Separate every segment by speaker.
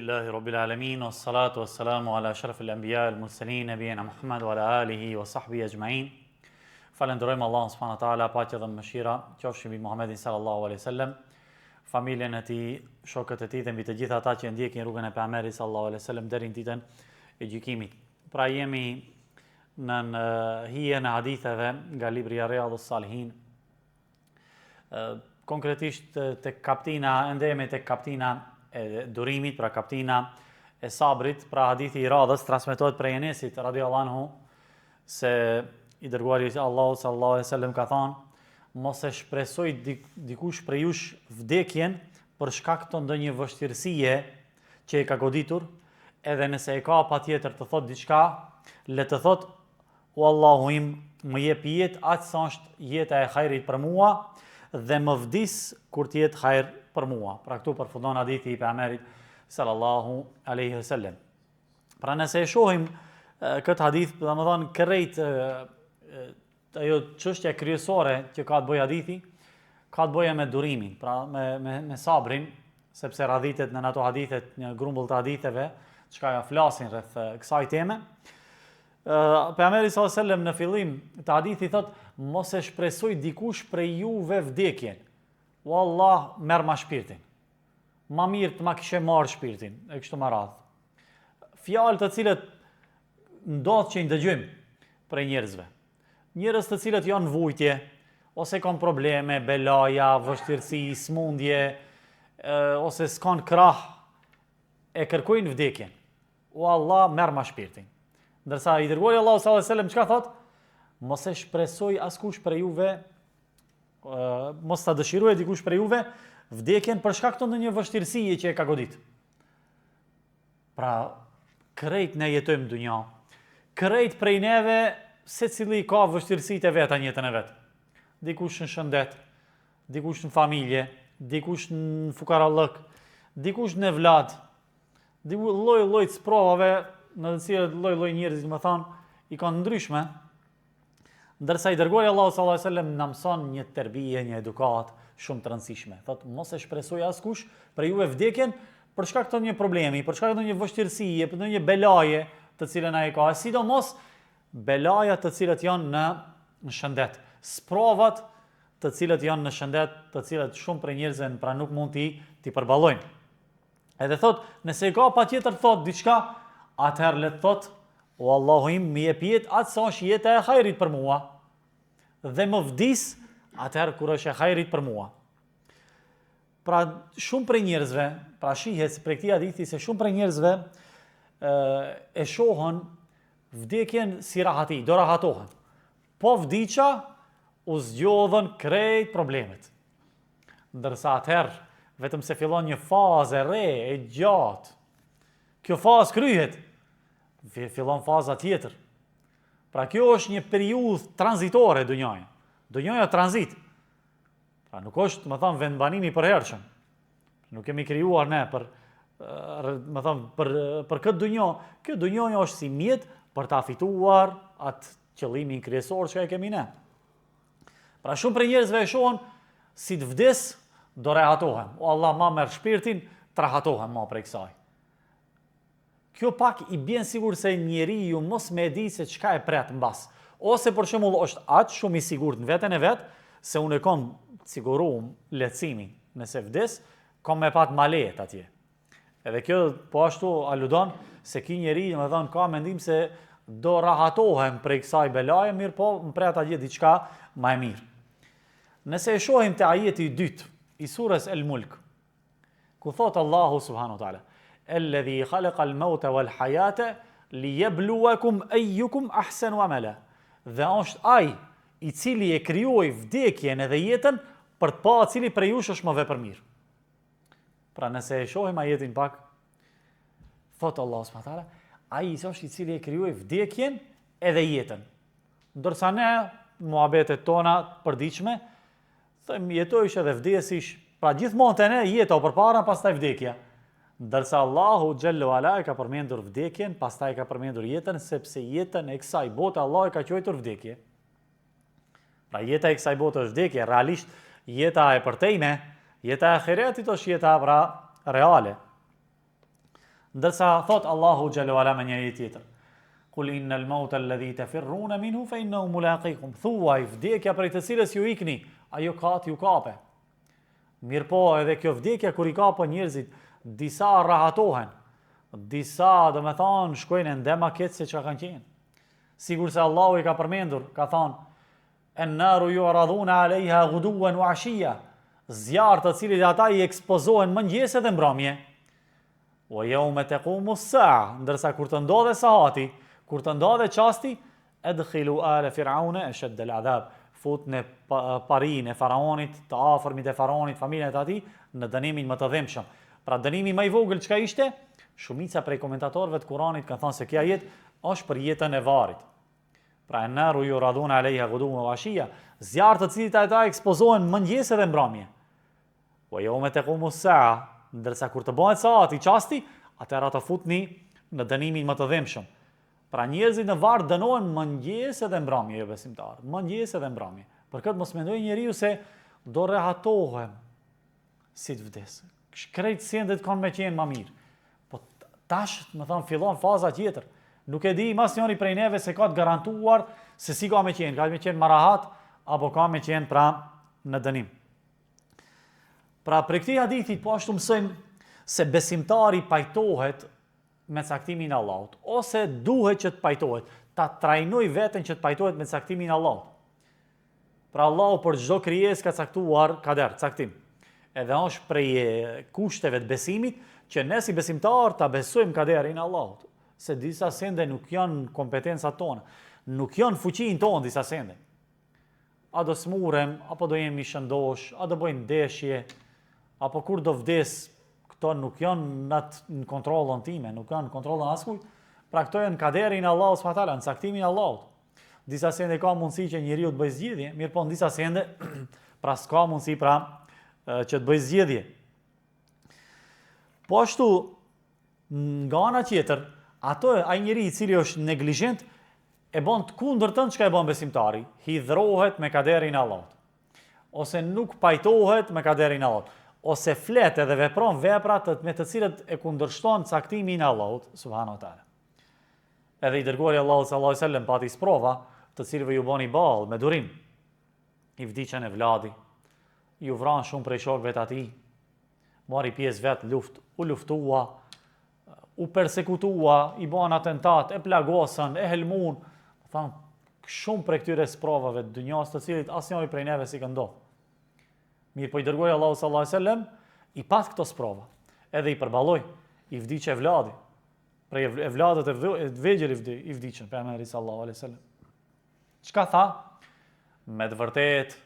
Speaker 1: Alhamdulillahi Rabbil Alamin, was salatu was salamu ala ashrafil anbiya al mursalin nabiyina Muhammad wa ala alihi wa sahbihi ajma'in. Falënderojmë Allahun subhanahu wa taala, paqja dhe mëshira qofshin mbi Muhammedin sallallahu alaihi wasallam, familjen e tij, shokët e tij dhe mbi të gjithë ata që ndjekin rrugën e pejgamberit sallallahu alaihi wasallam deri në ditën e gjykimit. Pra jemi nën hijen e haditheve nga libri Riyadhus Salihin. Konkretisht tek kaptina, ende jemi tek kaptina e durimit, pra kaptina e sabrit, pra hadithi i radhës transmetohet prej Enesit radiallahu anhu se i dërguari i Allahut sallallahu alaihi wasallam ka thënë mos e shpresojë dikush prej jush vdekjen për shkak të ndonjë vështirësie që e ka goditur, edhe nëse e ka patjetër të thotë diçka, le të thotë o Allahu im, më jep jetë aq sa është jeta e hajrit për mua dhe më vdis kur të jetë hajr për mua. Pra këtu përfundon hadithi i pejgamberit sallallahu alaihi wasallam. Pra nëse e shohim këtë hadith, domethënë krejt ajo çështja kryesore që ka të bëjë hadithi, ka të bëjë me durimin, pra me me me sabrin, sepse radhitet në ato hadithet, një grumbull të haditheve, çka ja flasin rreth kësaj teme. Ë pejgamberi sallallahu alajhi wasallam në fillim të hadithit thot, mos e shpresojë dikush prej juve vdekjen. O Allah, merrma shpirtin. Ma mirë të ma kishe marrë shpirtin, e kështu me radhë. Fjalë të cilët ndodh që i ndëgjojmë prej njerëzve. Njerëz të cilët janë në vujtje, ose kanë probleme, belaja, vështirësi, smundje, ose s'kanë krah, e kërkojnë vdekjen. O Allah, merrma shpirtin. Ndërsa i dërguari i Allahut sallallahu alaihi wasallam çka thot? Mos e shpresojë askush prej juve, mos ta dëshirojë dikush prej juve vdekjen për shkak të ndonjë vështirësie që e ka godit. Pra, krejt ne jetojmë n'dunja. Krejt prej neve, secili ka vështirësitë e veta në jetën e vet. Dikush në shëndet, dikush në familje, dikush në fukarallëk, dikush në evlad, dikush lloj-lloj të sprovave në të cilat lloj-lloj njerëzit, domethanë, i kanë ndryshme, Ndërsa i dërguari i Allahut sallallahu alaihi wasallam na mëson një terbije, një edukatë shumë të rëndësishme. Thotë, mos e shpresojë askush prej juve vdekjen për shkak të një problemi, për shkak të një vështirësie, për ndonjë belaje të cilën ai ka, e sidomos belaja të cilat janë në në shëndet, sprovat të cilat janë në shëndet, të cilat shumë prej njerëzve pra nuk mund t'i t'i përballojnë. Edhe thot, nëse e ka patjetër thot diçka, atëherë le të thot, o Allahu im, më jep jetë aq sa është jeta e hajrit për mua. Dhe më vdis atëherë kur është e hajrit për mua. Pra shumë prej njerëzve, pra shihet prej këtij hadithi se shumë prej njerëzve e shohën vdekjen si rahati, do rahatohen. Po vdiqa, u zgjodhën krejt problemet. Ndërsa atëherë, vetëm se fillon një fazë e re, e gjatë. Kjo fazë kryhet, fillon faza tjetër. Pra kjo është një periudhë tranzitore dunjaja. Dunjaja tranzit. Pra nuk është, domethanë, vendbanim i përhershëm. Nuk kemi krijuar ne për, domethanë, për, për këtë dunja. Kjo dunjaja është si mjet për ta fituar atë qëllimin kryesor që e kemi ne. Pra shumë prej njerëzve e shohën si të vdes do rehatohem. O Allah ma merr shpirtin, të rehatohem ma prej kësaj. Kjo pak i bjen sikur se njeriu mos me e di se çka e pret mbas. Ose për shembull është aq shumë i sigurt në veten e vet se unë e kam sigurum lehtësimin. Nëse vdes, kam me pat ma lehtë atje. Edhe kjo po ashtu aludon se ky njeri, domethonë, ka mendim se do rahatohem prej kësaj belaje, mirëpo më pret atje diçka ma e mirë. Nëse e shohim te ajeti i dytë i surës El Mulk, ku thot Allahu subhanahu wa taala, "Alladhi khalaqa al-mauta wal-hayata liyabluwakum ayyukum ahsanu amala." Dhe është ai i cili e krijoi vdekjen edhe jetën për të pa cili prej jush është më vepërmirë. Pra nëse e shohim ajetin pak, thot Allah subhanahu taala, ai është i cili e krijoi vdekjen edhe jetën. Ndërsa ne muhabetet tona të përditshme, thojmë jetojsh edhe vdesish, pra gjithmonë te ne jeta o përpara, pastaj vdekja. Ndërsa Allahu xhelle ue ala e ka përmendur vdekjen, pastaj e ka përmendur jetën, sepse jetën e kësaj bote Allahu e ka quajtur vdekje. Pra jeta e kësaj bote është vdekje, realisht jeta e përtejme, jeta e ahiretit është jeta pra reale. Ndërsa thot Allahu xhelle ue ala me një ajet tjetër. Kul innal mauta alladhi tafirruna minhu fa innahu mulaqikum. Thuaj vdekja prej të cilës ju ikni, ajo ka t'ju kape. Mirëpo edhe kjo vdekja kur i kapë njerëzit, disa rahatohen, disa domethanë shkojnë ende ma keq se çka kanë qenë. Sikurse Allahu i ka përmendur, ka thanë, En naru juradhune alejha guduen ue ashija, zjarr të cilit ata i ekspozohen mëngjes edhe mbrëmje. Wa jeume tekumu saa, ndërsa kur të ndodhe sahati, kur të ndodhe çasti, edkhilu ale firaune esheddel adhab, futne parinë e faraonit, të afërmit e faraonit, familjen e atij, në dënimin më të dhimbshëm. Pra dënimi më i vogël çka ishte? Shumica prej komentatorëve të Kuranit kanë thënë se ky ajet është për jetën e varrit. Pra en naru juradhune alejha guduen ue ashija, zjarr të cilit ata ekspozohen mëngjes edhe mbrëmje. Wa jeume tekumu saa, ndërsa kur të bëhet saati, çasti, atëherë ata futni në dënimin më të dhimbshëm. Pra njerëzit në varr dënohen mëngjes edhe mbrëmje, jobesimtarët, mëngjes edhe mbrëmje. Për këtë mos mendojë njeriu se do rehatohem si të vdes. Krejt sendet kanë me qenë ma mirë. Po tash, domethanë, fillon faza tjetër. Nuk e di asnjëri prej neve se ka të garantuar se si ka me qenë, ka me qenë ma rahat, apo ka me qenë pra në dënim. Pra prej këtij hadithi po ashtu mësojmë se besimtari pajtohet me caktimin e Allahut, ose duhet që të pajtohet, ta trajnojë veten që të pajtohet me caktimin e Allahut. Pra Allahu për çdo krijesë ka caktuar kader, caktim. Edhe është prej kushteve të besimit që ne si besimtar ta besojmë kaderin e Allahut, se disa sende nuk janë kompetencat tona, nuk janë fuqinë tonë disa sende. A do smurem, apo do jem i shëndosh, a do bëj ndeshje, apo kur do vdes, këto nuk janë në, në kontrollën time, nuk janë në kontrollën askujt, pra këto janë kaderin e Allahut subhanahu teala, në caktimin e Allahut. Disa sende ka mundësi që njeriu të bëjë zgjidhje, mirëpo në disa sende pra s'ka mundësi pra që të bëjë zgjidhje. Po ashtu, nga ana tjetër, ato ai njeri i cili është neglizhent e bën të kundërtën çka e bën besimtari, hidhrohet me kaderin e Allahut. Ose nuk pajtohet me kaderin e Allahut, ose flet edhe vepron vepra të, me të cilët e kundërshton caktimin e Allahut subhanahu wa taala. Edhe i dërguari i Allahut sallallahu alaihi wasallam pati sprova, të cilëve ju bani ballë me durim. I vdiqën evladi, ju vranë shumë prej shokëve të atij. Mori pjesë vetë n'luftë, u luftua, u persekutua, i banë atentat, e plagosën, e helmun, thanë, shumë prej këtyre sprovave të dynjas të cilit asnjëri prej neve s'i ka ndodhë. Mirëpo i dërguari i Allahut sallallahu alaihi wasallam i pat këto sprova, edhe i përballoi, i vdiq evladi, prej evladët e vegjël i vdiqën, pejgamberit sallallahu alaihi wasallam. Çka tha? Me të vërtetë,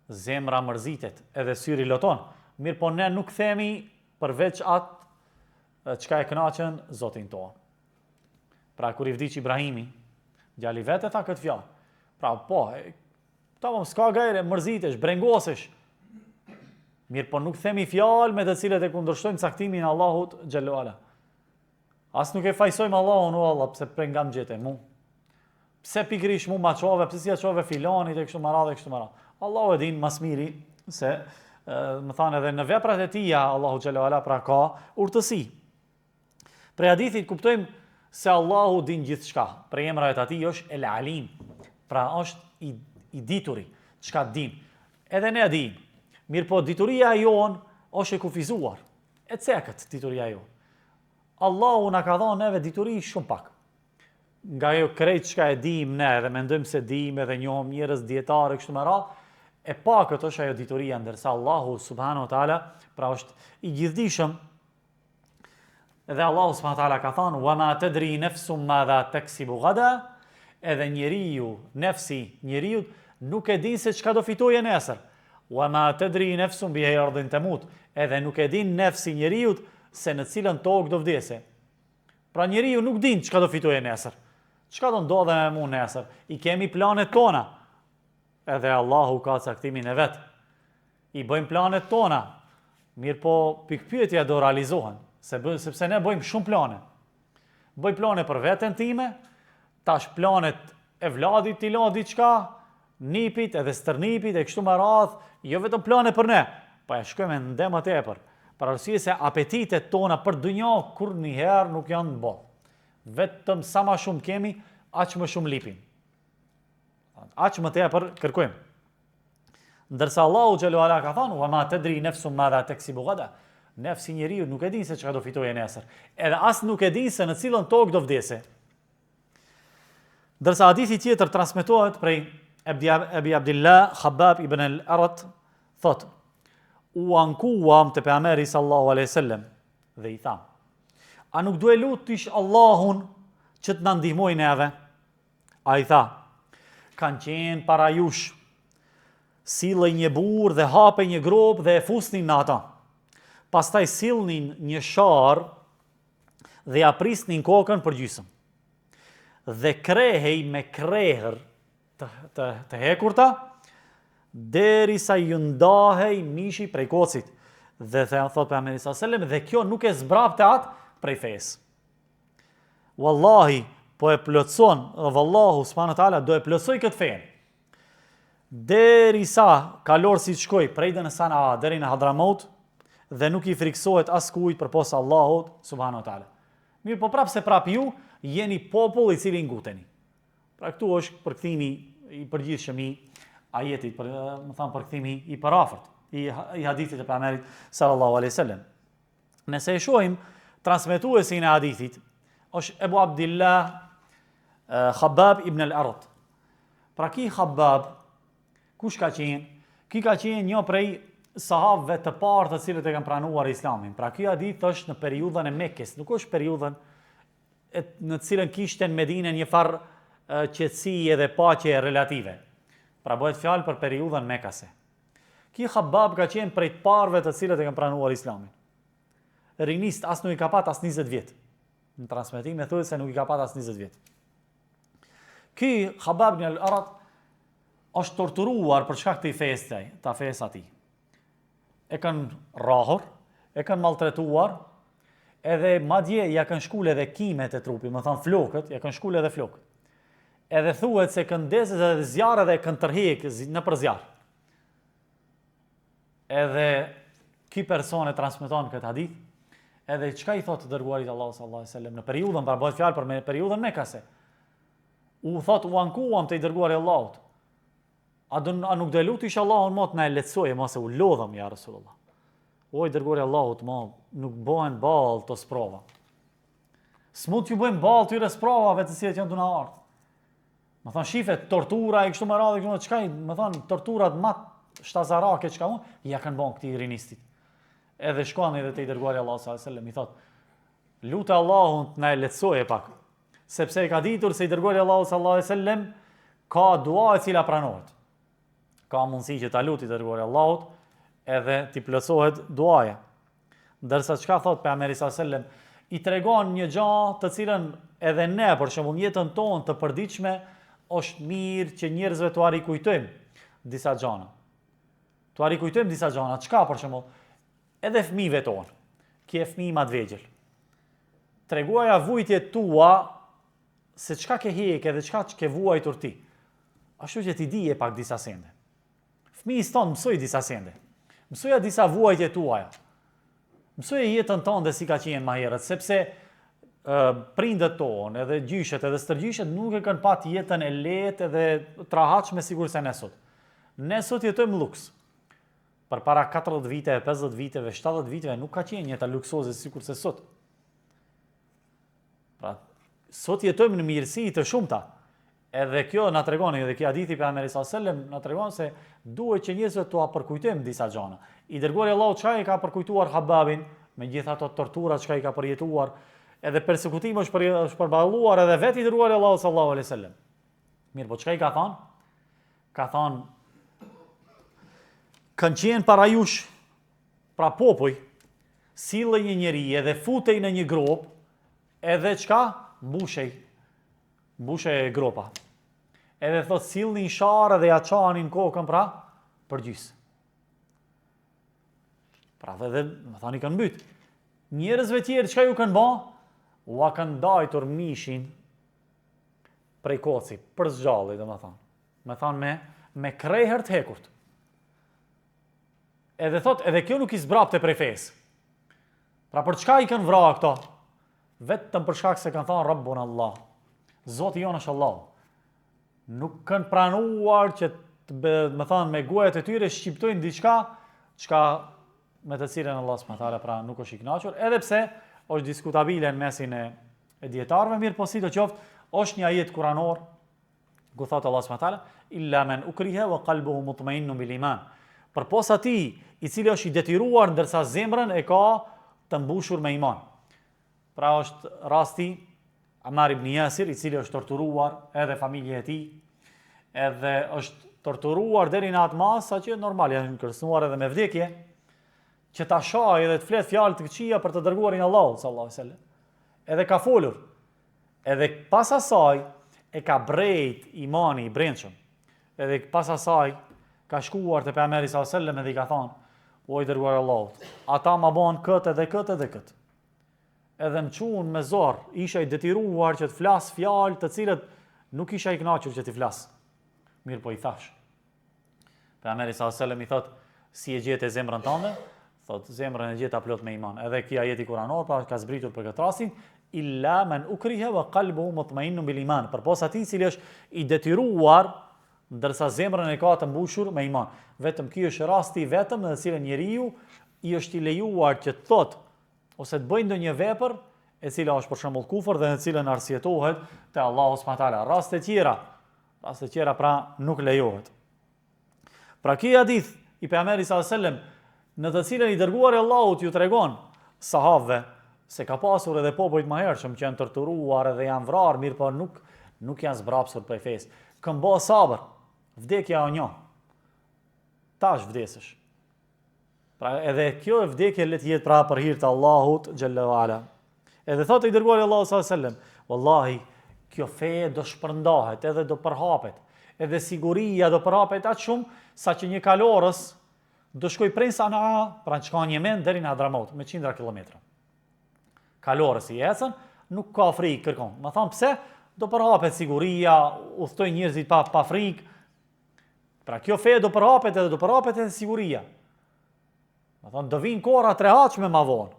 Speaker 1: zemra mërzitet, edhe syri loton. Mirëpo ne nuk themi përveç atë çka e kënaqën Zotin tonë. Pra kur i vdiq Ibrahimi, djali vet e tha këtë fjalë. Pra po, tamam s'ka gajre, mërzitesh, brengosesh. Mirëpo nuk themi fjalë me të cilët e kundërshtojmë caktimin e Allahut xhelle ue ala. As nuk e fajsojmë Allahun, o Allah, pse prej nga më gjete mu? Pse pikërisht mu ma çove, pse s'ia çove filanit e kështu me radhë e kështu me radhë. Allahu e din ma s'miri se domethanë edhe në veprat e tija Allahu xhelle ue ala pra ka urtësi. Prej hadithit kuptojmë se Allahu din gjithçka. Prej emrave të atij është El Alim. Pra është i, i dituri, çka din. Edhe ne dim. Mirëpo dituria jonë është e kufizuar. E cekët dituria jonë. Allahu na ka dhënë neve dituri shumë pak. Nga ajo krejt çka e dimë ne edhe mendojmë se dimë edhe njohim njerëz dijetarë e kështu me radhë, e pakët është ajo dituria ndërsa Allahu subhanahu wa taala pra është i gjithdijshëm. Edhe Allahu subhanahu wa taala ka thënë: "Wa ma tadri nafsun madha taksibu gada", edhe njeriu, nefsi njeriut nuk e din se çka do fitojë nesër. Wa ma tadri nafsun bi ayyi ardin tamut, edhe nuk e din nefsi njeriut se në cilën tokë do vdese. Pra njeriu nuk din çka do fitojë nesër. Çka do ndodhe me mu nesër? I kemi planet tona. Edhe Allahu ka caktimin e vet. I bëjmë planet tona. Mirëpo pikëpyetja do realizohen, se bë, sepse ne bëjmë shumë plane. Bëj plane për veten time, tash planet evladit t'i la diçka, nipit edhe stërnipit e kështu me radhë, jo vetëm plane për ne, po e shkojmë ende më tepër. Për arsye se apetitet tona për dynja kurrnjëherë nuk janë boll. Vetëm sa ma shumë kemi, aq më shumë lipim. Aq më tepër kërkojmë. Ndërsa Allahu xhel-le ue ala ka thënë: "Wa ma tadri nafsun madha taksibu gada." Nefsi i njeriut nuk e din se çka do fitojë nesër. Edhe as nuk e din se në cilën tokë do vdesë. Ndërsa hadithi tjetër transmetohet prej Ebi Abdillah Khabbab ibn al-Arat thot u ankuam te pejgamberi sallallahu alaihi wasallam dhe i tham A nuk do e lutish Allahun që të na ndihmojë neve? Ai tha Kanë qenë para jush sillej një burrë dhe hapej një gropë dhe e fusnin në ata. Pastaj sillnin një sharrë dhe ja prisnin kokën për gjysëm. Dhe krehej me krehër të, të, të hekurta, derisa ju ndahej mishi prej kocit. Dhe the, thot pejgamberi sallallahu alajhi wasallam, dhe kjo nuk e zbrapte atë prej fesë. Wallahi, po e plotëson, dhe Allahu subhanahu wa taala do e plotësoj këtë fenë. Derisa kalorësi të shkojë prej dhe në Sanaa deri në Hadramaut dhe nuk i frikësohet askujt përpos Allahut subhanahu wa taala. Mirëpo prapë se prapë ju jeni popull i cili nguteni. Pra këtu është përkthimi i përgjithshëm i ajetit, për, me thanë përkthimi i përafërt i, i hadithit të pejgamberit sallallahu alaihi wasallam. Nëse e shohim transmetuesin e hadithit, është Ebu Abdillah Khabbab ibn al-Arat. Pra ky Khabbab, kush ka qenë? Ky ka qenë një prej sahabëve të parë të cilët e kanë pranuar Islamin. Pra ky hadith është në periudhën e Mekës, nuk është periudhën e, në të cilën kishte në Medinë një farë qetësie dhe paqe relative. Pra bëhet fjalë për periudhën mekase. Ky Khabbab ka qenë prej të parëve të cilët e kanë pranuar Islamin. Rinist as nuk i ka pat as 20 vjet. Në transmetime thuhet se nuk i ka pat as 20 vjet. Ky Khabbab ibn al-Arat është torturuar për shkak të fesë, të fesë atij. E kanë rrahur, e kanë maltretuar, edhe madje ja kanë shkul edhe kimet e trupit, me thanë flokët, ja kanë shkul edhe flokët. Edhe thuhet se kanë ndezë edhe zjarr edhe e kanë tërhek nëpër zjarr. Edhe ky person e transmeton këtë hadith, edhe çka i thotë të dërguarit Allahut sallallahu alaihi wasallam në periudhën, pra bëhet fjalë për me periudhën mekase. U thotë u ankuam te i dërguari i Allahut. A do a nuk do e lutish Allahun mo të na e lehtësojë, mo se u lodhëm ja Rasulullah. O i dërguari i Allahut, mo nuk bëhen ballë këto sprova. S'mund t'ju bëjmë ballë këtyre sprovave të cilat janë tu na ardhë. Me thonë, shife, tortura e kështu me radhë, kështu me çka, me thonë, torturat ma shtazarake çka unë, ja kanë bon këtij rinistit. Edhe shkon edhe te i dërguari i Allahut sallallahu alaihi wasallam, i thotë, lute Allahun të na e lehtësojë pak, sepse e ka ditur se i dërguari i Allahut sallallahu alaihi wasallam ka dua e cila pranohet. Ka mundësi që ta luti i dërguari i Allahut edhe t'i plotësohet duaja. Ndërsa çka thot pejgamberi sallallahu alajhi wasallam, i tregon një gjë të cilën edhe ne për shembull në jetën tonë të përditshme është mirë që njerëzve t'ua rikujtojmë disa gjëra. T'ua rikujtojmë disa gjëra, çka për shembull edhe fëmijëve tonë. Ke fëmijë më të vegjël. Tregoja vujtjet tua se çka ke hek edhe çka ke vuajtur ti. Ashtu që t'i dije pak disa sende. Fëmijës tënd mësoj disa sende. Mësoja disa vuajtje tuaja. Mësoje jetën tënde si ka qenë më herët, sepse prindët tonë, edhe gjyshet, edhe stërgjyshet nuk e kanë pat jetën e lehtë edhe të rahatshme sikurse ne sot. Ne sot jetojmë luks. Përpara 40 viteve, 50 viteve, 70 viteve nuk ka qenë jeta luksoze sikurse sot. Pra, sot jetojmë në mirësi të shumta. Edhe kjo na tregon, edhe ky hadithi i pejgamberit sallallahu alajhi wasallam na tregon se duhet që njerëzve t'ua përkujtojmë disa gjëra. I dërguari i Allahut çka e ka përkujtuar Hababin me gjithë ato tortura çka i ka përjetuar, edhe persekutime është për, është përballuar edhe vetë i dërguari i Allahut sallallahu alaihi wasallam. Mirëpo çka i ka thënë? Ka thënë kanë qenë para jush pra popuj sillej një njeri edhe futej në një gropë edhe çka mbushej Mbushej gropa. Edhe thot sillnin sharrë dhe ja çanin kokën pra për gjysë. Pra dhe dhe, me thanë i kanë mbyt. Njerëzve tjerë çka ju kanë ba? Ua kanë dajtur mishin prej koci, për s'gjalli, domethanë. Me thanë me, me krehër të hekurt. Edhe thot, edhe kjo nuk i zbrapte prej fesë. Pra për çka i kanë vra këto? Vetëm për shkak se kanë thënë Rabbun Allah. Zoti jonë është Allah. Nuk kanë pranuar që të be, me thënë me gojët e tyre shqiptojnë diçka çka me të cilën Allah subhanahu taala pra nuk është i kënaqur, edhe pse është diskutabile në mesin e e dijetarëve, mirëpo sidoqoftë, është një ajet kuranor ku thotë Allah subhanahu taala illa men ukriha wa qalbuhu mutma'innun bil iman. Përpos atij i cili është i detyruar ndërsa zemrën e ka të mbushur me iman. Pra është rasti Amar ibn Yasir i cili është torturuar edhe familja e tij, edhe është torturuar deri në atë masë saqë normal janë kërcënuar edhe me vdekje, që ta shajë edhe të flet fjalë të këqija për të dërguarin e Allahut sallallahu alaihi wasallam. Edhe ka folur. Edhe pas asaj e ka brejt imani i brendshëm. Edhe pas asaj ka shkuar te pejgamberi sallallahu alaihi wasallam edhe i ka thonë: "O i dërguar i Allahut, ata ma bon këtë edhe këtë edhe këtë." Edhe më çuan me zor, isha i detyruar që të flas fjalë të cilët nuk isha i kënaqur që t'i flas. Mirëpo i thash. Pejgamberi sallallahu alajhi wasallam i thot, si e gjete zemrën tënde? Thot, zemrën e gjeta plot me iman. Edhe ky ajeti kuranor pra ka zbritur për këtë rastin, illa men ukriha wa qalbuhu mutma'innun bil iman. Përpos atij i cili është i detyruar ndërsa zemrën e ka të mbushur me iman. Vetëm ky është rasti i vetëm në të cilën njeriu i është i lejuar që të thotë ose të bëjë ndonjë vepër e cila është për shembull kufër dhe në të cilën arsyetohet te Allahu subhanahu wa taala. Raste tjera, raste tjera pra nuk lejohet. Pra ky hadith i pejgamberit sallallahu alajhi wasallam në të cilën i dërguari i Allahut ju tregon sahabëve se ka pasur edhe popujt më hershëm që janë torturuar edhe janë vrarë, mirëpo nuk nuk janë zbrapsur prej fesë. Kanë bo sabër. Vdekja o një. Tash vdesësh. Pra edhe kjo e vdekje le të jetë pra për hir të Allahut xhelle ve ala. Edhe thotë i dërguari i Allahut sallallahu alaihi wasallam, wallahi kjo fe do shpërndahet edhe do përhapet. Edhe siguria do përhapet aq shumë sa që një kalorës do shkoj prej Sanaa, pra që ka në Jemen deri në Hadramaut me qindra kilometra. Kalorësi ecën, nuk ka frikë kërkon. Me thonë pse do përhapet siguria, udhtojnë njerëzit pa pa frikë, Pra kjo fe do përhapet edhe do përhapet edhe siguria. Me thonë, do vinë kohëra të rehatshme ma vonë.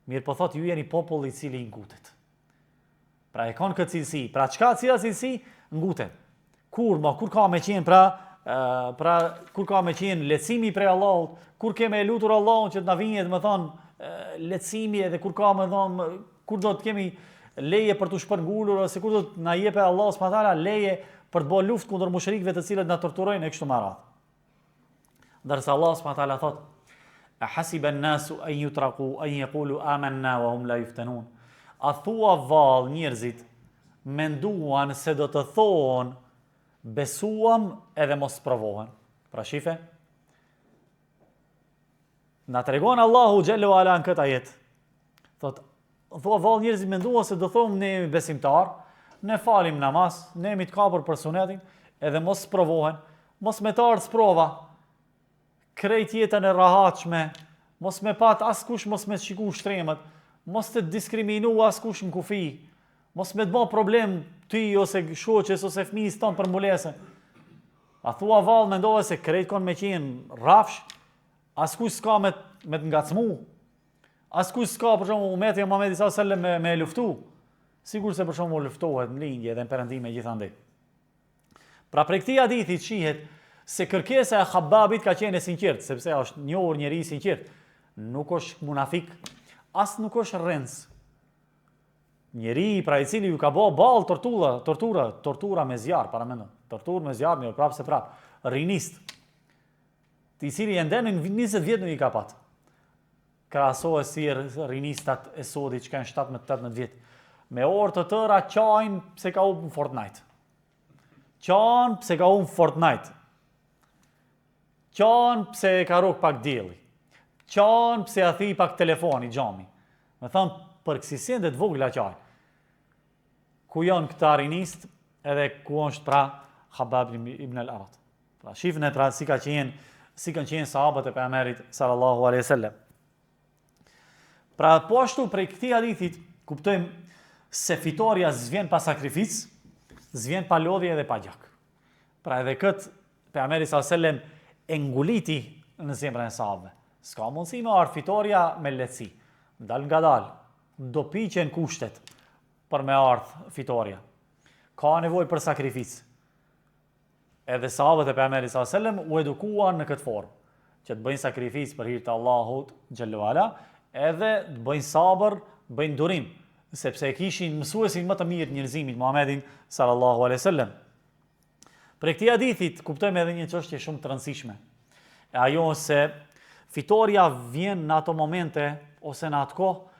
Speaker 1: Mirëpo thotë, ju jeni popull i cili ngutet. Pra e kanë këtë cilësi. Pra çka cila cilësi? Nguten. Kur, ma, kur ka me qenë, pra, pra, kur ka me qenë lehtësimi prej Allahut, kur kemi e lutur Allahun që të na vijë, me thonë, lehtësimi edhe kur ka me thonë, kur do të kemi leje për t'u shpërngulur ose kur do të na jepë Allahu subhanahu taala leje për të bërë luftë kundër mushrikëve të cilët na torturojnë e kështu me radhë. Ndërsa Allahu subhanahu taala thotë: "A hasiba an-nasu an yutraku an yaqulu amanna wa hum la yuftanun." A thua vallë njerëzit menduan se do të thonë besuam edhe mos sprovohen. Pra shife, Na tregon Allahu xhelle ve ala në këtë ajet. Thot, thua vallë njerëzit menduan se do thonë ne jemi besimtar, ne falim namaz, ne jemi të kapur për sunetin, edhe mos sprovohen, mos me t'ardh sprova, krejt jetën e rahatshme, mos me pat askush mos me shiku shtremët, mos të diskriminu askush në kufi, mos me të bo problem ty ose shoqes ose fëmijës tonë për mbulesën. A thua vallë mendove se krejt kon me qenë rrafsh, Askush s'ka me, me të ngacmu. Askush s'ka për shembull umeti i Muhamedit sallallahu alajhi wasallam me me luftu. Sikurse për shembull luftohet në lindje dhe në perëndim e gjithandej. Pra prej këtij hadithi shihet se kërkesa e Khabbabit ka qenë e sinqertë, sepse është njohur njeri i sinqertë. Nuk është munafik, as nuk është rrenc. Njeri pra i cili ju ka bo ballë tortura, tortura, tortura me zjarr, paramendo. Torturë me zjarr, mirë prapë se prapë. Rinist. I cili ende në 20 vjet nuk i ka pat. Krahasohet si rinistat e sodit që kanë 17-18 vjet. Me orë të tëra qajnë pse ka hup në Fortnite. Qajnë pse ka hup në Fortnite. Qajnë pse e ka rrok pak dielli. Qajnë pse ja thi pak telefoni, xhami. Me thonë, për kësi sende të vogla qajnë. Ku janë këta rinist edhe ku është pra Khabbab ibn al-Arat. Pra shifne pra si ka qenë, si kanë qenë sahabët e pejgamberit sallallahu alaihi wasallam. Pra po ashtu prej këtij hadithit kuptojmë se fitorja s'vjen pa sakrificë, s'vjen pa lodhje edhe pa gjak. Pra edhe kët pejgamberi sallallahu alaihi wasallam e nguliti në zemrën e sahabëve. S'ka mundësi me ardh fitorja me lehtësi. Dalngadalë, do piqen kushtet për me ardhë fitorja. Ka nevojë për sakrificë. Edhe sahabët e pejgamberit sallallahu alajhi wasallam u edukuan në këtë formë, që të bëjnë sakrificë për hir të Allahut xhelle ve ala, edhe të bëjnë sabër, të bëjnë durim, sepse e kishin mësuesin më të mirë të njerëzimit Muhammedin sallallahu alaihi wasallam. Prej këtij hadithit kuptojmë edhe një çështje shumë të rëndësishme. E ajo është se fitorja vjen në ato momente ose në atë kohë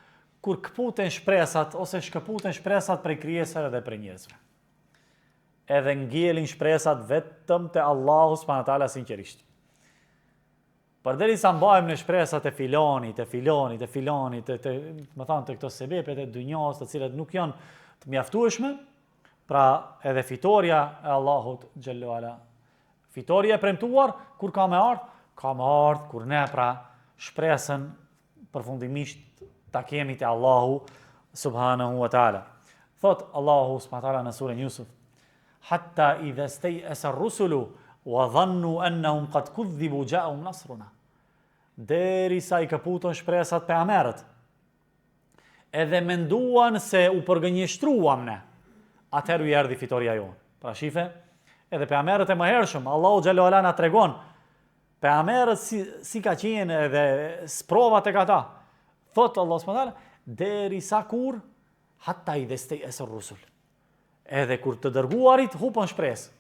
Speaker 1: kur këputen shpresat ose shkëputen shpresat prej krijesave dhe prej njerëzve. Edhe ngelin shpresat vetëm te Allahu subhanahu wa taala sinqerisht. Përderisa mbajmë në shpresat e filonit, e filonit, e filonit, e të, me thanë, të këto sebepet e dynjas të cilat nuk janë të mjaftueshme, pra edhe fitorja e Allahut xhelle ve ala. Fitorja e premtuar, kur ka me ardhë? Ka me ardhë, kur ne pra shpresën përfundimisht ta kemi te Allahu subhanahu wa taala. Thot Allahu subhanahu wa taala në suren Yusuf, Hatta idha stay'asa ar-rusulu wa dhannu annahum qad kudhibu ja'ahum nasruna. Derisa i këputën shpresat pejgamberët. Edhe menduan se u përgënjeshtruam ne. Atëherë u erdhi fitorja jonë. Pra shife, edhe pejgamberët e mëhershëm, Allahu xhelle ve ala na tregon pejgamberët si si ka qenë edhe sprova tek ata. Thot Allahu subhanahu wa taala, derisa kur hatta idha stay'asa ar-rusul. Edhe kur të dërguarit hupën shpresë.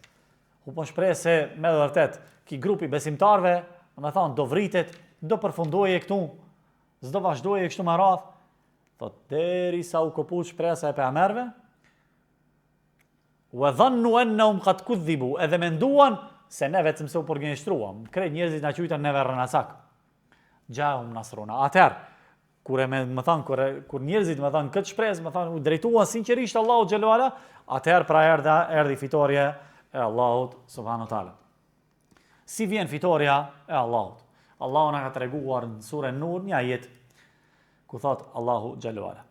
Speaker 1: Hupën shpresë se me të vërtet ki grup i besimtarëve, domethanë do vritet, do përfundoje këtu, s'do vazhdoje kështu me radhë. Thot derisa u këput shpresa e pejgamberëve, Wa dhannu annahum qad kudhibu, edhe menduan se ne vetëm se u përgënjeshtruam. Krejt njerëzit na quajtën neve rrenacak. Ja'ahum nasruna. Atëherë, Kur e me, me thanë, kur, kur njerëzit me thanë këtë shpresë, me thanë, u drejtuan sinqerisht Allahut xhelle ve ala, atëherë pra erdhi, erdhi fitorja e Allahut subhanahu teala. Si vjen fitorja e Allahut? Allahu na ka treguar në suren Nur një ajet ku thot Allahu xhelle ve ala.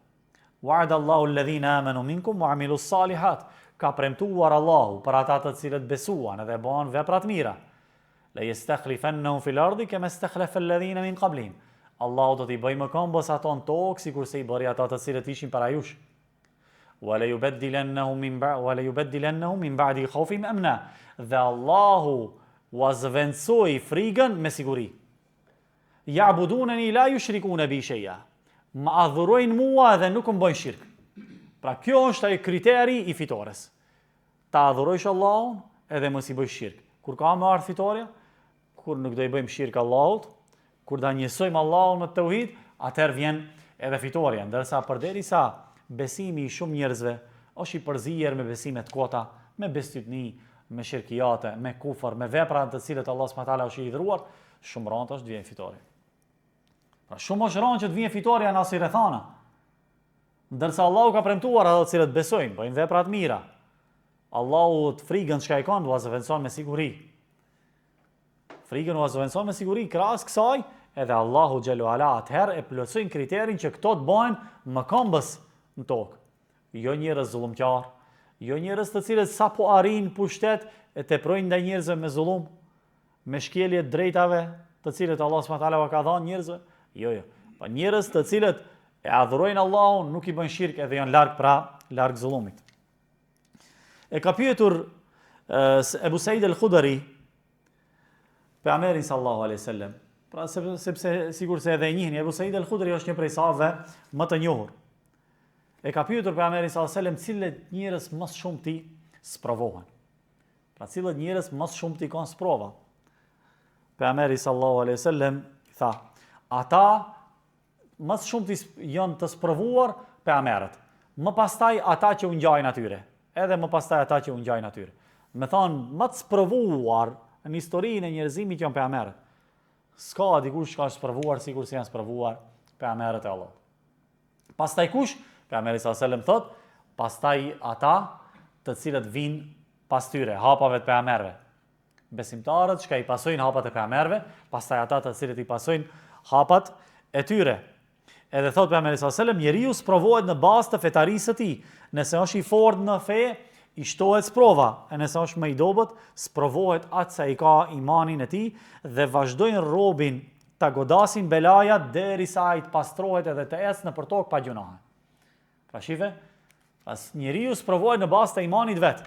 Speaker 1: Wa'ada Allahu alladhina amanu minkum wa amilu salihat. Ka premtuar Allahu për ata të cilët besuan edhe bënë vepra të mira. La yastakhlifannahum fil ardi kama istakhlafa alladhina min qablihim. Allahu do t'i bëjë mëkëmbës ato në tokë sikurse i bëri ata të cilët ishin para jush. Wa la yubaddilannahum min ba wa la yubaddilannahum min ba'di khawfihim amna. Dhe Allahu ua zëvendësoi frigën me siguri. Ya'budunani la yushrikuna bi shay'a. Më adhurojnë mua dhe nuk më bëjnë shirk. Pra kjo është ai kriteri i fitores. Ta adhurojsh Allahun edhe mos i bëjsh shirk. Kur ka me ardhë fitorja? Kur nuk do i bëjmë shirk Allahut, kur ta njësojmë Allahun me teuhid, atëherë vjen edhe fitorja. Ndërsa përderisa besimi i shumë njerëzve është i përzier me besime të kota, me bestytni, me shirkijate, me kufër, me vepra në të cilët Allah subhanahu taala është i hidhruar, shumë rëndë është të vjen fitorja. Pra shumë është rëndë që të vjen fitorja në asi rrethana. Ndërsa Allahu ka premtuar ata të cilët besojnë, bëjnë vepra të mira. Allahu të frigën çka e kanë, ua zëvendëson me siguri. Frigën ua zëvendëson me siguri krahas kësaj, edhe Allahu xhelle ve ala atëherë e plotësojnë kriterin që këto të bëhen mëkëmbës në tokë. Jo njerëz zullumqar, jo njerëz të cilët sapo arrijnë pushtet e teprojnë ndaj njerëzve me zullum, me shkelje të drejtave të cilët Allah subhanahu taala ua ka dhënë njerëzve. Jo, jo. Po njerëz të cilët e adhurojnë Allahun, nuk i bëjnë shirk edhe janë larg pra, larg zullumit. E ka pyetur Ebu Said el-Khudri pejgamberin sallallahu alaihi wasallam. Pra sepse, sepse sikurse edhe e njihni Ebu Said el-Khudri është një prej sahabëve më të njohur. E ka pyetur pejgamberin sallallahu alaihi wasallam cilët njerëz më së shumti sprovohen. Pra cilët njerëz më së shumti kanë sprova. Pejgamberi sallallahu alaihi wasallam tha, ata më së shumti janë të sprovuar pejgamberët. Më pastaj ata që u ngjajnë atyre, edhe më pastaj ata që u ngjajnë atyre. Me thonë, më të sprovuar në historinë e njerëzimit janë pejgamberët. S'ka dikush që ka sprovuar sikurse janë sprovuar pejgamberët e Allahut. Pastaj kush? Pejgamberi sallallahu alajhi wasallam thot, pastaj ata të cilët vijnë pas tyre, hapave të pejgamberëve. Besimtarët çka i pasojnë hapat e pejgamberëve, pastaj ata të cilët i pasojnë hapat e tyre. Edhe thot pejgamberi sallallahu alajhi wasallam, njeriu sprovohet në bazë të fetarisë së tij. Nëse është i fortë në fe, i shtohet sprova, e nëse është më i dobët, sprovohet aq sa i ka imanin e tij dhe vazhdojnë robin. ta godasin belajat derisa ai të pastrohet edhe të ecë nëpër tokë pa gjunahe. Pra shife, pra njeriu sprovohet në bazë të imanit vet.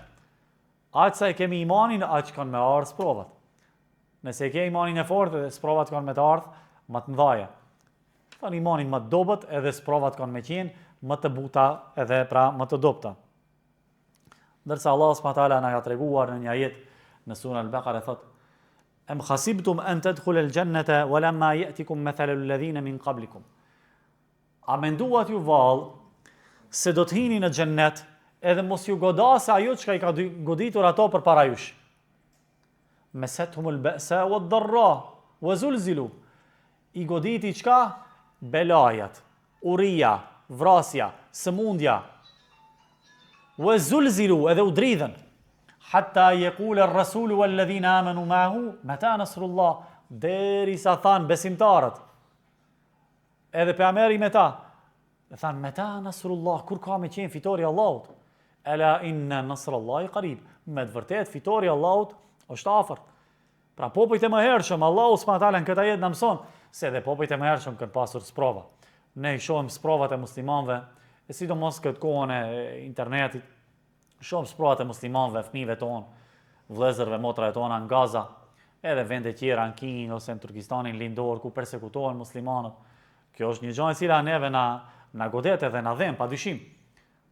Speaker 1: Aq sa e kemi imanin, aq kanë me ardhë sprovat. Nëse e ke imanin e fortë, edhe sprovat kanë me të ardhë më të mëdhaja. Thanë imanin më të dobët, edhe sprovat kanë me qenë më të buta edhe pra më të dobëta. Ndërsa Allah subhanahu taala na ka treguar në një ajet në suren Al-Baqara thotë Em hasibtum an tadkhulu al-jannata wa lamma ya'tikum mathalu alladhina min qablikum. A menduat ju vallë se do të hini në xhennet edhe mos ju godasë ajo çka i ka goditur ato përpara jush? Mesethumul ba'sa wad darra wa zulzilu. I goditi çka? Belajat, uria, vrasja, sëmundja. Wa zulzilu edhe u dridhën. Hatta yaqula ar-rasul wal ladhina amanu ma'ahu mata nasrullah derisa thanë besimtarët. Edhe pejgamberi me ta. Dhe thanë meta nasrullah kur ka me qenë fitorja e Allahut. Ela inna nasrullahi qarib. Me të vërtetë fitorja e Allahut është afër. Pra popujt e mëhershëm, Allahu subhanahu wa taala në këtë ajet na mëson se edhe popujt e mëhershëm kanë pasur sprova. Ne i shohim sprovat e muslimanëve, e sidomos këtë kohën e internetit, shohim sprovat e muslimanëve, fëmijëve tonë, vëllezërve, motrave tona në Gaza, edhe vende tjera në Kinë ose në Turkistanin lindor ku persekutohen muslimanët. Kjo është një gjë e cila neve na na godet edhe na dhemb padyshim.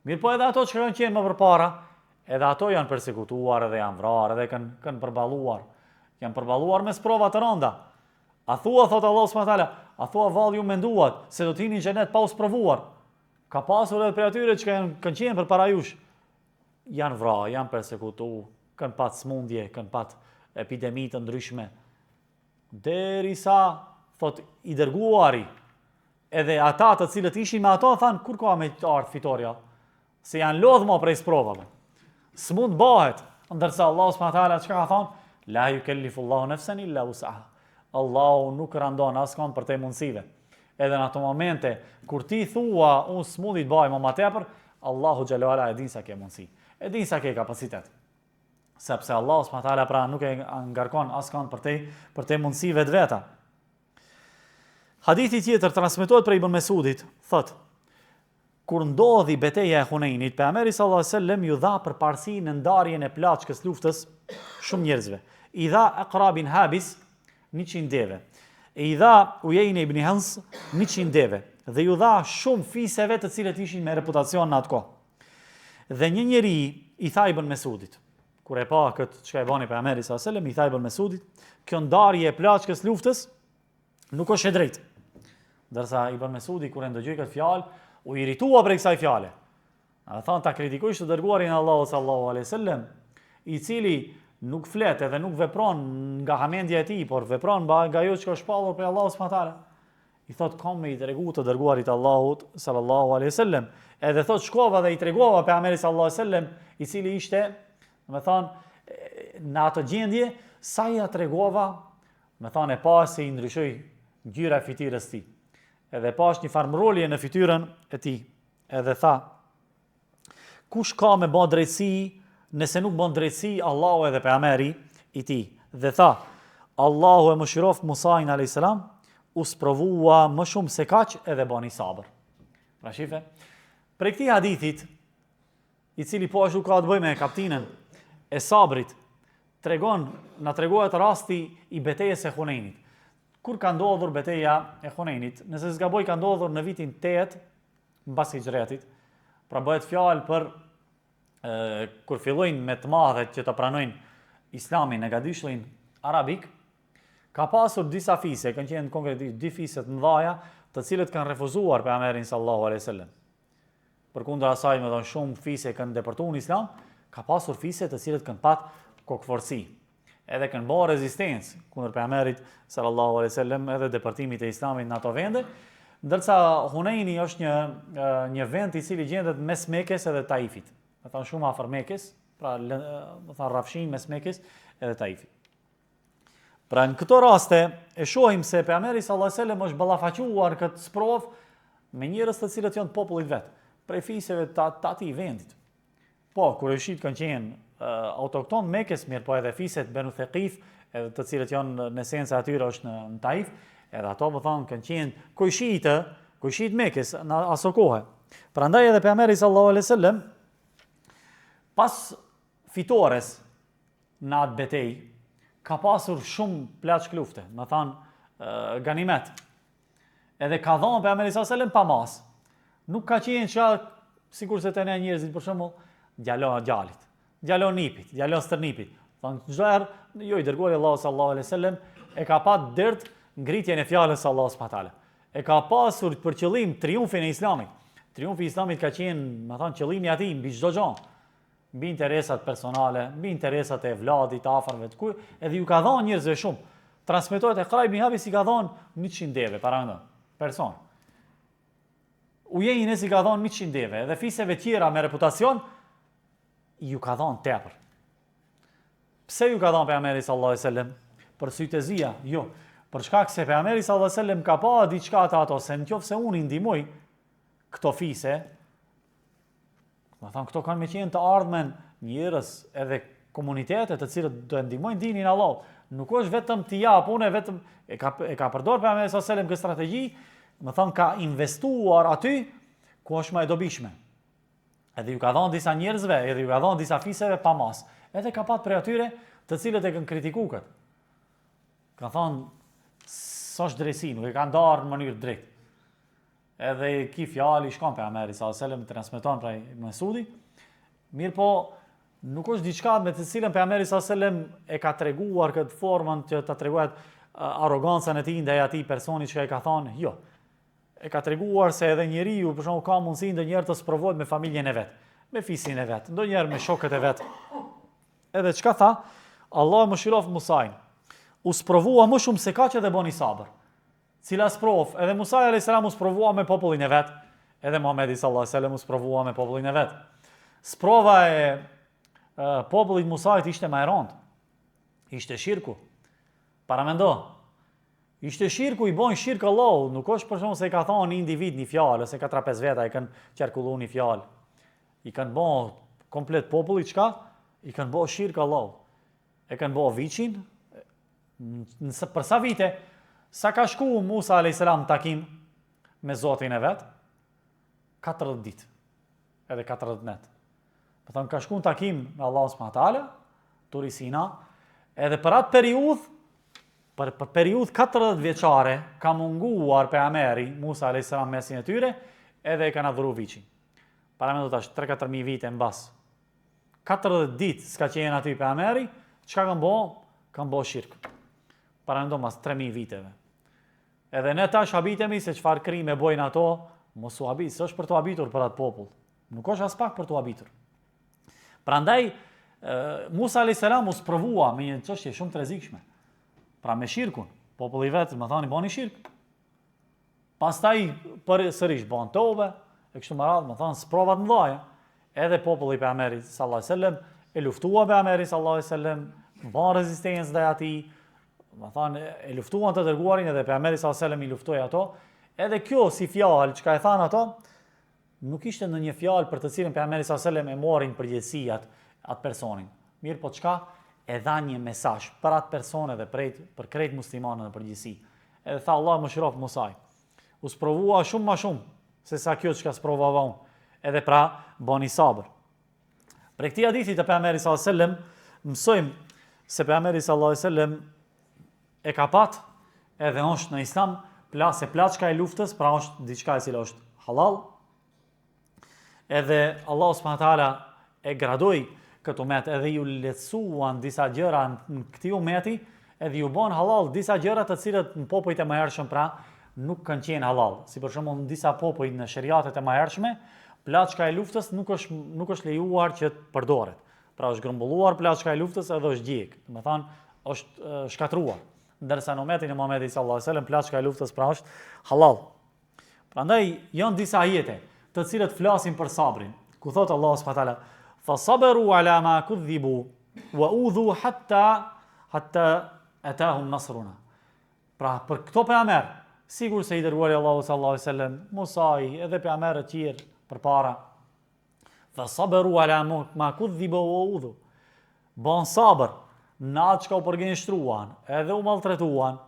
Speaker 1: Mirëpo edhe ato që kanë qenë më përpara, edhe ato janë persekutuar edhe janë vrarë edhe kanë kanë përballuar. Janë përballuar me sprova të rënda. A thua, thotë Allahu subhanahu wa taala, a thua vallë ju menduat se do të hini në xhenet pa u sprovuar? Ka pasur edhe prej atyre që kanë kanë qenë përpara jush. Janë vra, janë persekutu, kanë pat smundje, kanë pat epidemi të ndryshme. Derisa, thot, i dërguari, Edhe ata të cilët ishin me ato thanë kur ka me të ardhë fitorja, se janë lodhë ma prej sprovave. S'mund bëhet, ndërsa Allahu subhanahu wa taala çka ka thonë? La yukellifu Allahu nafsan illa wus'aha. Allahu nuk randon askënd përtej mundësive. Edhe në ato momente kur ti thua unë s'mundi të baj më ma tepër, Allahu xhelle ue ala e din sa ke mundësi. E din sa ke kapacitet. Sepse Allahu subhanahu wa taala pra nuk e ngarkon askënd përtej përtej mundësive të veta. Hadithi tjetër transmetohet prej Ibn Mesudit, thotë: Kur ndodhi beteja e Hunejnit, pejgamberi sallallahu alajhi wasallam ju dha përparësi në ndarjen e plaçkës luftës shumë njerëzve. I dha Akra bin Habis 100 deve. E i dha Ujejne ibn Hisn 100 deve dhe ju dha shumë fiseve të cilët ishin me reputacion në atë kohë. Dhe një njeri i tha Ibn Mesudit, Kur e pa këtë çka e bani pejgamberi sallallahu alajhi wasallam, i tha Ibn Mesudit, kjo ndarje e plaçkës luftës nuk është e drejtë. Ndërsa Ibn Mesudi kur e ndëgjoi këtë fjalë, u irritua prej kësaj fjale. A thonë ta kritikojsh të dërguarin e Allahut sallallahu alaihi wasallam, i cili nuk flet edhe nuk vepron nga hamendja e tij, por vepron nga ajo që është shpallur prej Allahut subhanahu teala. I thot kam me i tregu të dërguarit Allahut sallallahu alaihi wasallam. Edhe thot shkova dhe i tregova pejgamberit sallallahu alaihi wasallam, i cili ishte, domethanë, në atë gjendje, sa ia tregova, domethanë e pash se i ndryshoi ngjyra e fytyrës tij. Edhe pash një farë mrrolje në fytyrën e tij. Edhe tha, Kush ka me ba drejtësi, nëse nuk bon drejtësi, Allahu edhe pejgamberi i tij. Dhe tha, Allahu e mëshiroftë Musain a.s. u sprovua më shumë se kaq edhe bani sabër. Pra shife, prej këtij hadithit, i cili po ashtu ka të bëjë me kaptinën e sabrit, tregon, na tregohet rasti i betejës së Hunejnit. Kur ka ndodhur beteja e Hunejnit, nëse s'gaboj ka ndodhur në vitin 8 mbas hixhretit, pra bëhet fjalë për e, kur fillojnë me të madhe që të pranojnë islamin në gadishullin arabik, ka pasur disa fise, kanë qenë konkretisht dy fise të mëdha, të cilët kanë refuzuar pejgamberin sallallahu alaihi wasallam. Përkundër asaj, domethonë shumë fise kanë depërtuar në islam, ka pasur fise të cilët kanë pat kokëfortësi. edhe kanë bërë rezistencë kundër pejgamberit sallallahu alaihi wasallam edhe depërtimit të islamit në ato vende, ndërsa Hunejni është një një vend i cili gjendet mes Mekes edhe Taifit. Domethanë shumë afër Mekes, pra domethanë rrafshin mes Mekes edhe Taifit. Pra në këto raste e shohim se pejgamberi sallallahu alaihi wasallam është ballafaquar këtë sprovë me njerëz të cilët janë të popullit vet, prej fiseve të, të atij vendit. Po, kurejshit kanë qenë autokton Mekes, mirëpo edhe fiset Benu Thekif, edhe të cilët janë në esencë atyre është në, në Taif, Edhe ato, me thonë, kanë qenë kojshitë, kojshitë Mekës në aso kohe. Prandaj edhe pejgamberi sallallahu alaihi wasallam pas fitores në atë betejë ka pasur shumë plaçkë lufte, me thonë ganimet. Edhe ka dhënë pejgamberi sallallahu alaihi wasallam pa masë. Nuk ka qenë që sikurse te ne njerëzit për shembull, djalo djalit, djalo nipit, djalo stërnipit. Thonë çdo herë, jo i dërguari i Allahut sallallahu alaihi wasallam e ka pa dert ngritjen e fjalës së Allahut subhanahu teala. E ka pasur për qëllim triumfin e Islamit. Triumfi i Islamit ka qenë, me thonë, qëllimi i atij mbi çdo gjë. Mbi interesat personale, mbi interesat e evladit, të afërmve të kuj, edhe ju ka dhënë njerëzve shumë. Transmetohet Ekra ibn Habis i ka dhënë 100 deve, paramendo, person. Ujejnes i ka dhënë 100 deve, edhe fiseve tjera me reputacion ju ka dhënë tepër. Pse ju ka dhënë pejgamberi sallallahu alajhi wasallam? Për sytë e zia, jo. Për shkak se pejgamberi sallallahu alajhi wasallam ka pa diçka te ato se në qoftë se unë i ndihmoj këto fise, Me thonë, këto kanë me qenë të ardhmen njerëz edhe komunitete të cilët do e ndihmojnë dinin e Allahut. Nuk është vetëm t'i jap unë vetëm e ka e ka përdor pejgamberi sallallahu alajhi wasallam këtë strategji, me thonë ka investuar aty ku është më e dobishme. Edhe ju ka dhënë disa njerëzve, edhe ju ka dhënë disa fiseve pa masë. Edhe ka pat prej atyre të cilët e kanë kritiku këtë. Ka thonë, s'është drejtësi, nuk e ka ndarë në mënyrë drejtë. Edhe ki fjalë i shkon pejgamberi sallallahu alajhi wasallam transmeton pra Ibn Mesudi. Mirëpo, nuk është diçka me të cilën pejgamberi sallallahu alajhi wasallam e ka treguar këtë formën që ta tregojë arrogancën e tij ndaj atij personi që i ka thonë, jo. E ka treguar se edhe njeriu për shembull ka mundësi ndonjëherë të sprovohet me familjen e vet, me fisin e vet, ndonjëherë me shokët e vet. Edhe çka tha? Allahu e mëshiroftë Musain. U sprovua më shumë se kaq edhe boni sabër. Cila sprovë? Edhe Musai alayhis salam u sprovua me popullin e vet, edhe Muhamedi sallallahu alaihi wasallam u sprovua me popullin e vet. Sprova e, e popullit Musait ishte më e rëndë. Ishte shirku. Paramendo. Ishte shirku i bojnë shirk Allahut, nuk është për shembull se i ka thonë një individ një fjalë ose 4-5 veta e kanë qarkullu një fjalë. I kanë bo komplet populli çka? I kanë bo shirk Allahut. E kanë bo viçin, Në për sa vite, sa ka shku Musa a.s. në takim me Zotin e vet? 40 ditë, edhe 40 net. Me thonë, ka shku në takim me Allahun subhanahu teala, Turi Sina, edhe për atë periudhë, për, për periudhë 40 vjeçare, ka munguar pejgamberi Musa a.s. mesin e tyre, edhe e kanë adhuru viçin. Paramendo tash, 3-4 mijë vite në bas. 40 ditë s'ka qenë aty pejgamberi, çka kanë bo? Kanë bo shirk. Paramendo mas 3000 viteve. Edhe ne tash habitemi se çfarë krime bojnë ato, mos u habit, s'është për t'u habitur për atë popull. Nuk është aspak për t'u habitur. Prandaj Musa alayhis salam u sprovua me një çështje shumë të rrezikshme. Pra me shirkun, populli i vet, me thonë, boni shirk. Pastaj për sërish bën tobe, e kështu me radhë, me thonë sprova të mëdha. Edhe populli i pejgamberit sallallahu alajhi wasallam e luftua pejgamberin sallallahu alajhi wasallam, bën rezistencë ndaj atij, me thonë e luftuan të dërguarin edhe pejgamberi sallallahu alajhi wasallam i luftoi ato. Edhe kjo si fjalë çka e thanë ato, nuk ishte ndonjë fjalë për të cilën pejgamberi sallallahu alajhi wasallam e mori në përgjegjësi atë atë personin. Mirëpo çka e dha një mesazh për atë person edhe për për krejt muslimanët në përgjithësi. Edhe tha Allahu e mëshiroftë Musain. U sprovua shumë ma shumë se sa kjo çka sprovova unë. Edhe pra boni sabër. Prej këtij hadithi të pejgamberit sallallahu alajhi wasallam mësojmë se pejgamberi sallallahu alajhi wasallam e ka pat edhe është në islam pla se plaçka e luftës, pra është diçka e cila është halal, Edhe Allahu subhanahu teala e gradoi këtë umet edhe ju lehtësuan disa gjëra në këtij umeti, edhe ju bën halal disa gjëra të cilat në popujt e mëhershëm pra nuk kanë qenë halal. Si për shembull në disa popuj në sheriatet e mëhershme, plaçka e luftës nuk është nuk është lejuar që të përdoret. Pra është grumbulluar plaçka e luftës edhe është djeg, domethanë është shkatërruar. Ndërsa në umetin e Muhamedit sallallahu alaihi wasallam plaçka e luftës pra është halal. Prandaj janë disa ajete të cilët flasin për sabrin, ku thotë Allahu subhanahu wa taala, "Fa sabaru ala ma kudhibu wa udhu hatta hatta atahum nasruna." Pra për këto pejgamber, sikurse i dërguari i Allahut sallallahu alaihi wasallam, Musai edhe pejgamberët tjerë përpara, fa sabaru ala ma kudhibu wa udhu. Ban sabër në atë çka u përgënjeshtruan, edhe u maltretuan.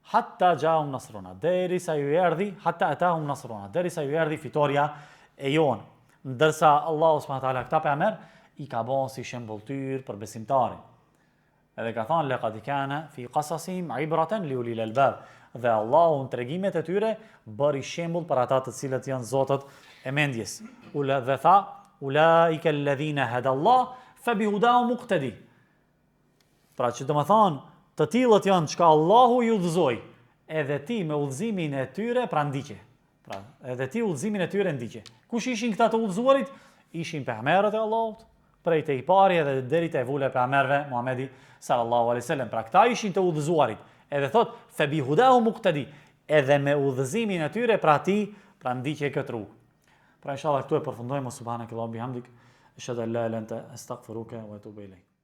Speaker 1: Hatta xhaehum nasruna, derisa ju erdhi, hatta etahum nasruna, derisa ju erdhi fitorja e jonë. Ndërsa Allahu subhanahu wa taala këta pejgamber i ka bo si shembulltyrë për besimtarin. Edhe ka thënë laqad kana fi qasasihim ibratan li ulil albab. Dhe Allahu në tregimet e tyre bëri shembull për ata të cilët janë zotët e mendjes. Ula dhe tha, ulaika alladhina hada Allah fa bihudahu muqtadi. Pra që domethanë, të tillët janë çka Allahu i udhëzoi, edhe ti me udhëzimin e tyre pra ndiqe. Pra, edhe ti udhëzimin e tyre ndiqe. Kush ishin këta të udhëzuarit? Ishin pejgamberët e Allahut, prej te i pari edhe deri te vula e pejgamberëve Muhamedi sallallahu alaihi wasallam. Pra këta ishin të udhëzuarit. Edhe thot fe bi hudahu muqtadi, edhe me udhëzimin e tyre pra ti pra ndiqe këtë rrugë. Pra inshallah këtu e përfundojmë subhanakallahumma bihamdik, eshhadu an la ilaha illa anta astaghfiruka wa atubu ilaik.